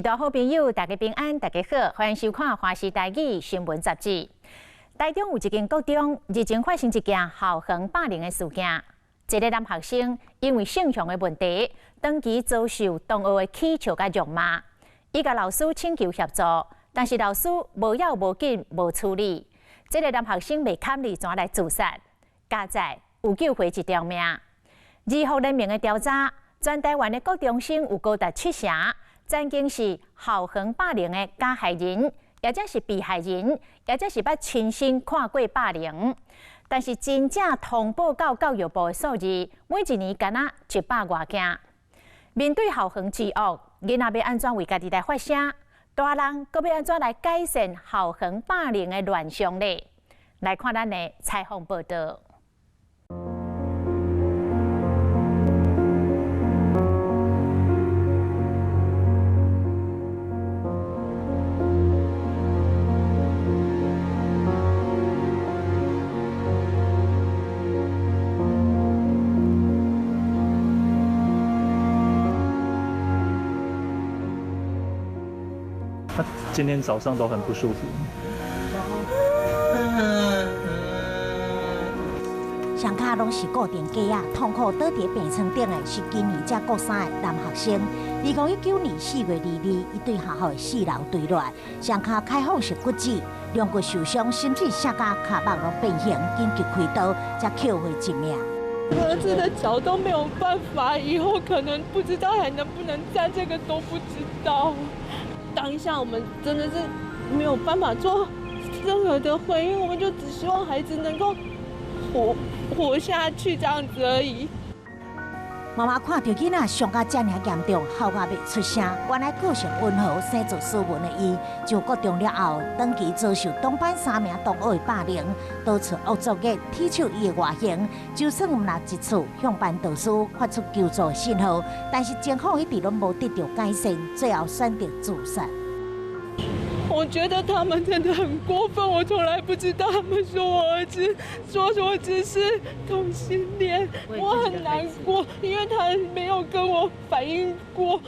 大好朋友，大家平安，大家好，歡迎收看《華視台語新聞雜誌》。台中有一間國中日前發生一件校園霸凌的事件，一个男學生因為性向的問題，長期遭受同學的取笑佮辱罵，伊共老師請求協助，但是老師無要無緊無處理，這个男學生袂堪忍，轉來自殺，佳哉有救回一條命。兒福聯盟的調查，全台灣的國中生有高達七成，曾經是校園霸凌的加害人，抑者是被害人，抑者是捌親身看過霸凌。但是真正通報到教育部的數字，每一年敢若一百外件。面對校園之惡，囡仔欲按怎為家己來發聲？大人閣欲按怎來改善校園霸凌的亂象呢？來看咱的採訪報道。他今天早上都很不舒服。雙跤攏是固定架仔，痛苦倒佇病床頂的是今年才國三的男學生。2019年4月22日，伊對學校的四樓墜落，雙跤開放式骨折，龍骨受傷，甚至摔甲跤目攏變形，緊急開刀才救回一命。兒子的腳都沒有辦法，以後可能不知道還能不能站，這個都不知道。當下我們真的是沒有辦法做任何的回應，我們就只希望孩子能夠活下去這樣子而已。媽媽看著囡仔傷甲遮爾嚴重，哭甲袂出聲。原來個性溫和、生做斯文的伊，上國中了後，長期遭受同班三名同學的霸凌，到處惡作劇，取笑伊的外形。就算毋若一次向班導師發出求助的信號，但是情況一直攏無得到改善，最後選擇自殺。我覺得他們真的很過分，我從來不知道他們說我兒子說我只是同性戀，我很難過，因為他沒有跟我反映過。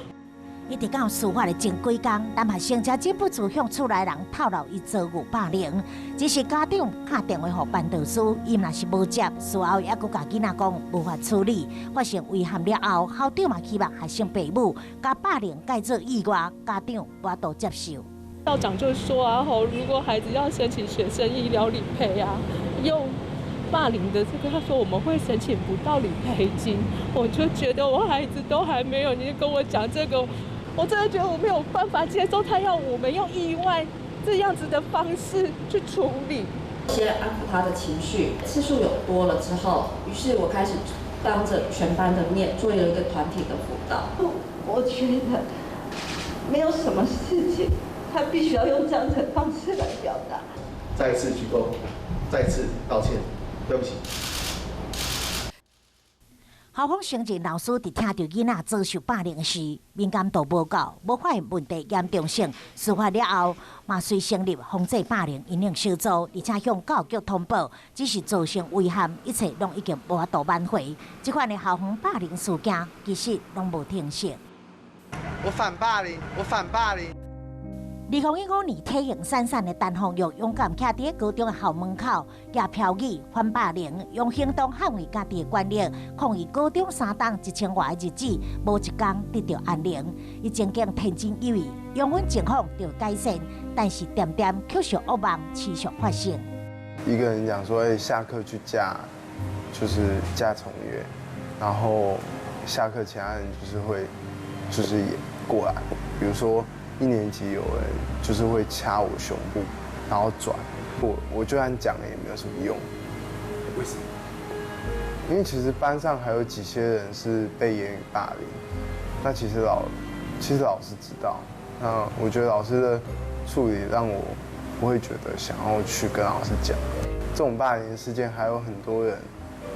一直到事發的前幾工，男學生才忍不住向厝內人透露伊遭遇霸凌，只是家長敲電話予班導師，伊若是無接，事後猶閣共囡仔講無法處理。發生遺憾了後，校長嘛希望學生爸母共霸凌改做意外，家長無法度接受。校長就說啊，吼，如果孩子要申請學生醫療理賠啊，用霸凌的這個，他說我們會申請不到理賠金。我就覺得我孩子都還沒有，你就跟我講這個，我真的覺得我沒有辦法接受，他要我們用意外這樣子的方式去處理。先安撫他的情緒，次數有多了之後，於是我開始當着全班的面做了一個團體的輔導。我覺得沒有什麼事情，他必須要用這樣子的方式來表達。再次鞠躬，再次道歉，對不起。校方承認老師佇聽著囡仔遭受霸凌時，敏感度無夠，無發現問題嚴重性。事發了後，嘛隨成立防制霸凌因應小組，而且向教育局通報，只是造成遺憾，一切攏已經無法度挽回。這款的校園霸凌事件，其實攏無停息。我反霸凌，我反霸凌。2015年，體型閃閃的陳鳳玉勇敢徛佇高中的校門口，舉標語反霸凌，用行動捍衛家己的權利，抗議高中三冬一千外的日子，無一工得著安寧。伊曾經天真以為容忍情況就改善，但是漸漸卻是噩夢持續發生。一個人講說：“欸，下課去駕，就是駕從員，然後下課其他人就是會，就是也過來，比如說。”一年級有人就是會掐我胸部，然後轉我就算講了也沒有什麼用。為什麼？因為其實班上還有幾些人是被言語霸凌，那其實老師知道，那我覺得老師的處理讓我不會覺得想要去跟老師講。這種霸凌事件還有很多人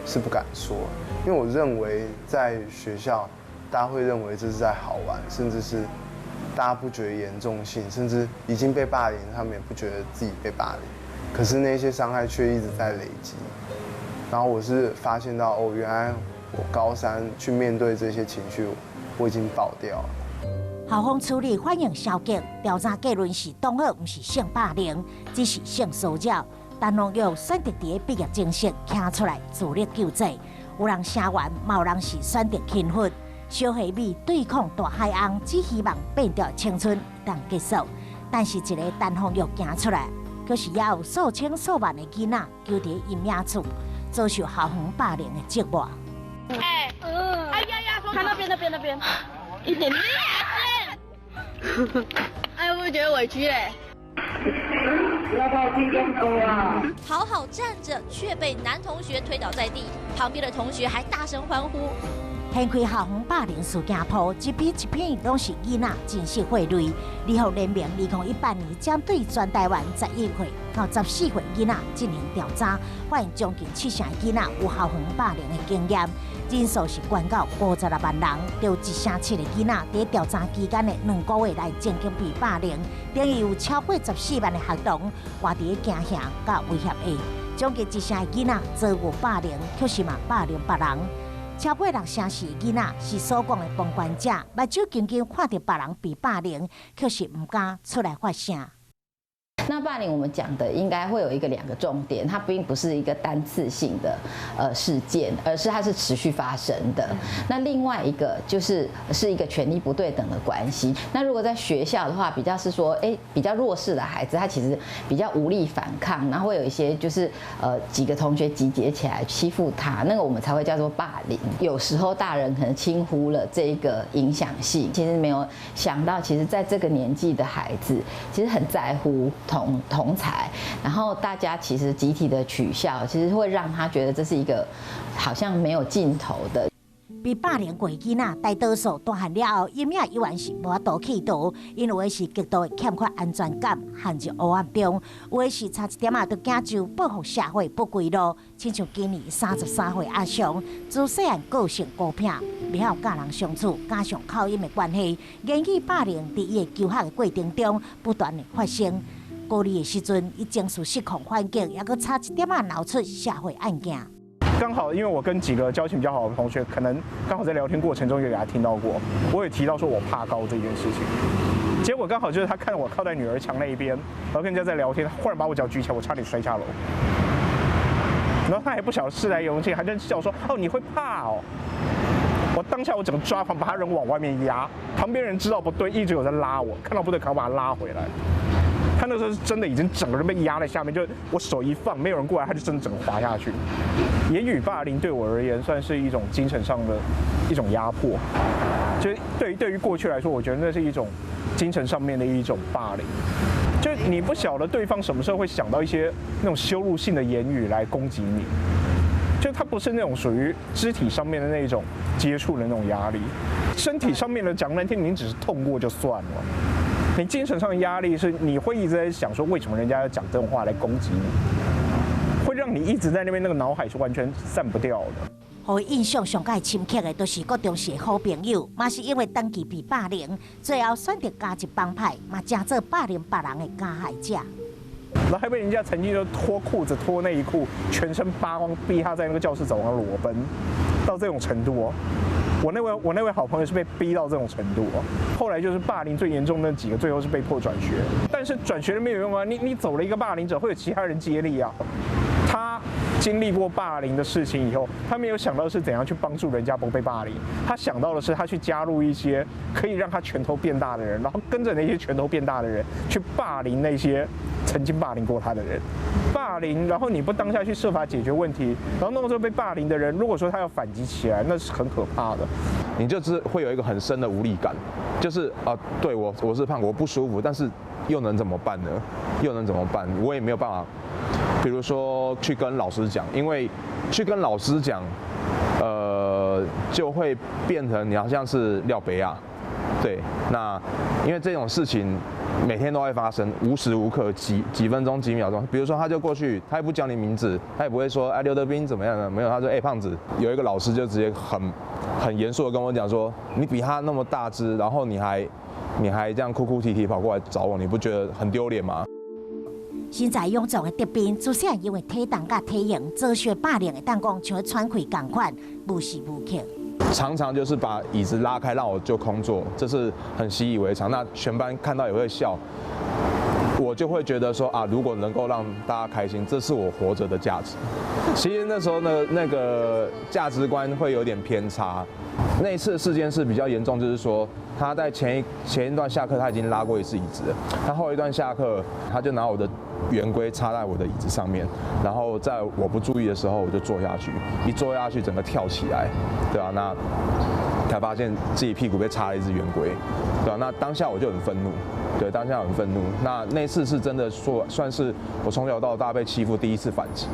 是不敢說，因為我認為在學校大家會認為這是在好玩，甚至是。大家不覺得嚴重性，甚至已經被霸凌，他們也不覺得自己被霸凌，可是那些傷害卻一直在累積。然後我是發現到，哦，原來我高三去面對這些情緒，我已經爆掉了。校方處理反應消極，調查結論是同學毋是性霸凌，只是性騷擾。陳鳳玉選擇佇畢業正式站出來自力救濟，有人聲援，嘛有人是選擇輕忽。小蝦米對抗大海翁，只希望變掉青春當結束。但是一个陳鳳玉行出來，卻是也有數千數萬的囡仔勼佇陰影處，遭受校園霸凌的折磨。哎，哎呀呀，他那邊那邊那邊，一點點。哎，會不會覺得委屈嘞？不要靠近這麼多啊！好好站着，卻被男同學推倒在地，旁邊的同學還大聲歡呼。掀開校園霸凌事件簿，一篇一篇攏是囡仔真實血淚。里福聯盟2018年針對全台灣11歲到14歲囡仔進行調查，發現將近七成囡仔有校園霸凌的經驗，人數是懸到56萬人，著一成七的囡仔佇調查期間的2個月內曾經被霸凌，等於有超過14萬的學童活佇驚嚇佮威脅下，將近一成的囡仔遭遇霸凌，卻是嘛霸凌別人。超過六成四囡仔是所講的旁觀者，目睭緊緊看著別人被霸凌，卻是毋敢出來發聲。那霸凌我們講的應該會有一個兩個重點，它並不是一個單次性的事件，而是它是持續發生的。那另外一個就是是一個權力不對等的關係。那如果在學校的話，比較是說，哎，比較弱勢的孩子，他其實比較無力反抗，然後會有一些就是幾個同學集結起來欺負他，那個我們才會叫做霸凌。有時候大人可能輕忽了這一個影響性，其實沒有想到，其實在這個年紀的孩子，其實很在乎同儕，然後大家其實集體的取笑，其實會讓他覺得這是一個好像沒有盡頭的。被霸凌過囡仔，大多數大漢了後，陰影依然是無法度去除，𪜶有的是極度的欠缺安全感，陷入黑暗中；有的是差一點仔就行上報復社會不歸路。親像今年33歲阿雄，自細漢個性孤僻，袂曉佮人相處，加上口音的關係，言語霸凌佇伊的求學的過程中不斷的發生。高二的時陣，伊情緒失控反擊，猶閣差一點仔鬧出社會案件。剛好，因為我跟幾個交情比較好的同學，可能剛好在聊天過程中有給他聽到過，我也提到說我怕高這件事情。結果剛好就是他看我靠在女兒牆那一邊，然後跟人家在聊天，忽然把我腳舉起來，我差點摔下樓。然後他還不曉得事來有勇氣，還在笑說：“哦，你會怕哦。”我當下我整個抓狂，把他人往外面壓，旁邊人知道不對，一直有在拉我，看到不對，趕快把他拉回來。他那時候是真的已經整個人被壓在下面，就我手一放，沒有人過來，他就真的整個滑下去。言語霸凌對我而言算是一種精神上的一種壓迫，就對於過去來說，我覺得那是一種精神上面的一種霸凌。就你不曉得對方什麼時候會想到一些那種羞辱性的言語來攻擊你，就他不是那種屬於肢體上面的那種接觸的那種壓力，身體上面的講難聽，你只是痛過就算了。你精神上的壓力是你會一直在想說，為什麼人家要講這種話來攻擊你，會讓你一直在那邊那個腦海是完全散不掉的。予伊印象上蓋深刻的，就是國中時的好朋友，嘛是因為長期被霸凌，最後選擇加入幫派，嘛成做霸凌別人的加害者。然後還被人家曾經就脫褲子、脫內褲，全身扒光，逼他在那個教室走廊裸奔，到這種程度哦。我那位好朋友是被逼到這種程度哦。後來就是霸凌最嚴重那幾個，最後是被迫轉學。但是轉學都沒有用啊，你走了一個霸凌者，會有其他人接力啊。他經歷過霸凌的事情以後，他沒有想到是怎樣去幫助人家不被霸凌，他想到的是他去加入一些可以讓他拳頭變大的人，然後跟着那些拳頭變大的人去霸凌那些曾經霸凌過他的人。霸凌，然後你不當下去設法解決問題，然後弄到最後被霸凌的人，如果說他要反擊起來，那是很可怕的。你就是會有一個很深的無力感，就是啊，對我是胖，我不舒服，但是又能怎麼辦呢？又能怎麼辦？我也沒有辦法。比如說去跟老師講，因為去跟老師講，就會變成你好像是撂杯啊，對，那因為這種事情每天都會發生，無時無刻幾分鐘幾秒鐘。比如說他就過去，他也不叫你名字，他也不會說哎劉德斌怎麼樣的，沒有，他說哎胖子。有一個老師就直接很嚴肅的跟我講說，你比他那麼大隻，然後你還這樣哭哭啼啼跑過來找我，你不覺得很丟臉嗎？身材臃腫的德斌，自細漢因為體重佮體型遭受霸凌，會當講像喘氣仝款，無時無刻。常常就是把椅子拉開，讓我就空坐，這是很習以為常。那全班看到也會笑，我就會覺得說啊，如果能夠讓大家開心，這是我活着的價值。其實那時候呢，那個價值觀會有點偏差。那一次事件是比較嚴重，就是說他在前一段下課他已經拉過一次椅子了，他後一段下課他就拿我的圓規插在我的椅子上面，然後在我不注意的時候我就坐下去，一坐下去整個跳起來，對啊，那才發現自己屁股被插了一支圓規，對啊，那當下我就很憤怒，對，當下很憤怒。那次是真的說算是我從小到大被欺負第一次反擊。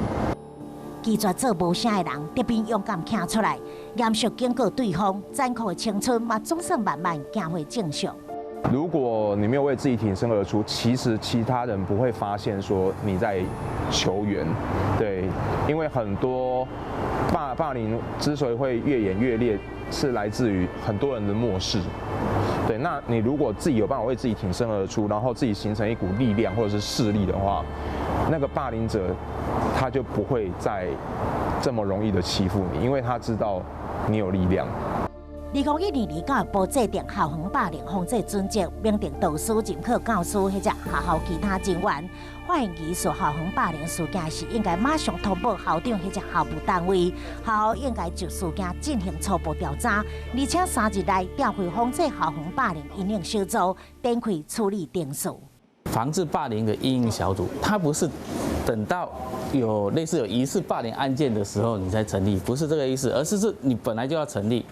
拒絕做無聲的人，特別勇敢站出來，嚴肅警告對方，殘酷的青春嘛總算慢慢行回正常。如果你沒有為自己挺身而出，其實其他人不會發現說你在求援，對，因為很多霸凌之所以會越演越烈，是來自於很多人的漠視。對，那你如果自己有辦法為自己挺身而出，然後自己形成一股力量或者是勢力的話，那個霸凌者他就不會再這麼容易的欺負你，因為他知道你有力量。2012年教育部制定校園霸凌防制準則，明定導師、任課教師或者學校其他人員發現疑似校園霸凌事件時，應該馬上通報校長或者校務單位，學校應該就事件進行初步調查，而且3日內調會防制校園霸凌因應小組，展開處理程序。防治霸凌的因應小組，它不是等到有類似有疑似霸凌案件的時候你才成立，不是這個意思，而是你本來就要成立。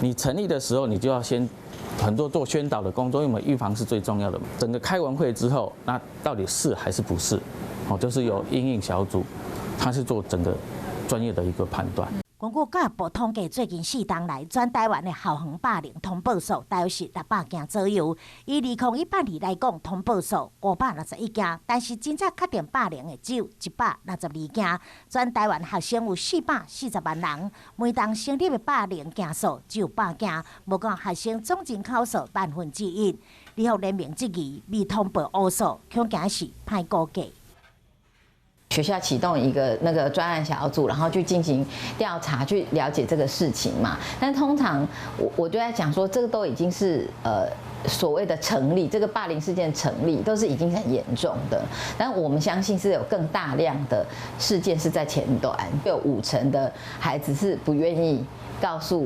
你成立的時候，你就要先很多做宣導的工作，因為預防是最重要的。整個開完會之後，那到底是還是不是？哦，就是由因應小組，他是做整個專業的一個判斷。根據教育部統計，最近4冬來，全台灣的校園霸凌通報數大約是600件左右。以2018年來講，通報數561件，但是真正確定霸凌的只有162件。全台灣學生有440萬人，每冬成立的霸凌件數只有100件，無夠學生總人口數1/萬。李福聯盟質疑未通報烏數，恐驚是歹估計。學校啟動一個那個專案小組，然後去進行調查，去了解這個事情嘛。但通常我就在講說，這個都已經是所謂的成立這個霸凌事件成立，都是已經很嚴重的。但我們相信是有更大量的事件是在前端，有50%的孩子是不願意告訴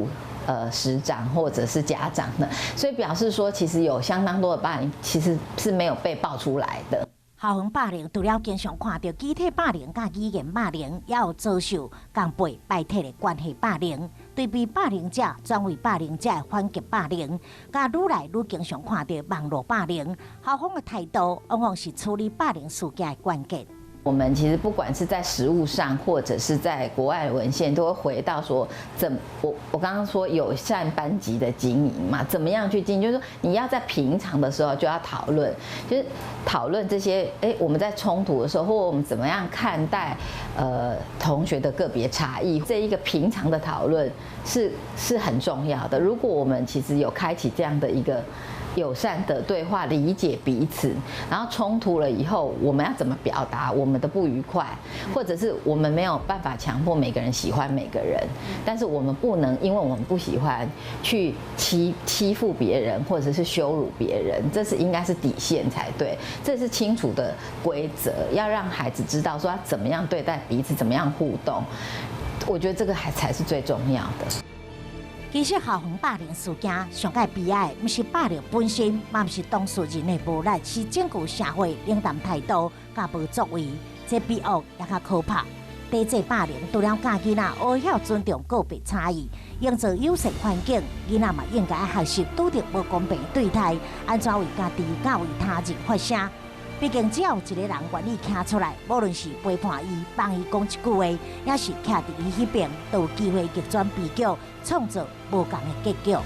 師長或者是家長的，所以表示說，其實有相當多的霸凌其實是沒有被爆出來的。校園霸凌除了經常看到肢體霸凌、佮語言霸凌，也有遭受共輩排擠的關係霸凌，對被霸凌者轉為霸凌者的反擊霸凌，佮愈來愈經常看到網路霸凌。校方的態度往往是處理霸凌事件的關鍵。我們其實不管是在實務上，或者是在國外的文獻，都會回到說，我剛剛說友善班級的經營嘛，怎麼樣去經營？就是說你要在平常的時候就要討論，就是討論這些，我們在衝突的時候，或我們怎麼樣看待同學的個別差異，這一個平常的討論是很重要的。如果我們其實有開啟這樣的一個友善的對話，理解彼此，然後衝突了以後，我們要怎麼表達我們的不愉快，或者是我們沒有辦法強迫每個人喜歡每個人，但是我們不能因為我們不喜歡去欺負別人，或者是羞辱別人，這是應該是底線才對，這是清楚的規則，要讓孩子知道說他怎麼樣對待彼此，怎麼樣互動，我覺得這個還才是最重要的。其實校園霸凌事件上蓋悲哀，毋是霸凌本身，嘛毋是當事人的無力，是整個社會冷淡態度佮無作為，這比惡也較可怕。抵制霸凌，除了教囡仔學曉尊重個別差異，營造友善環境，囡仔嘛應該學習拄著無公平對待，按怎為家己、佮為他人發聲。畢竟，只要有一個人願意站出來，無論是陪伴伊、幫伊講一句話，抑是徛佇伊彼邊，都有機會逆轉悲劇，創造無仝的結局。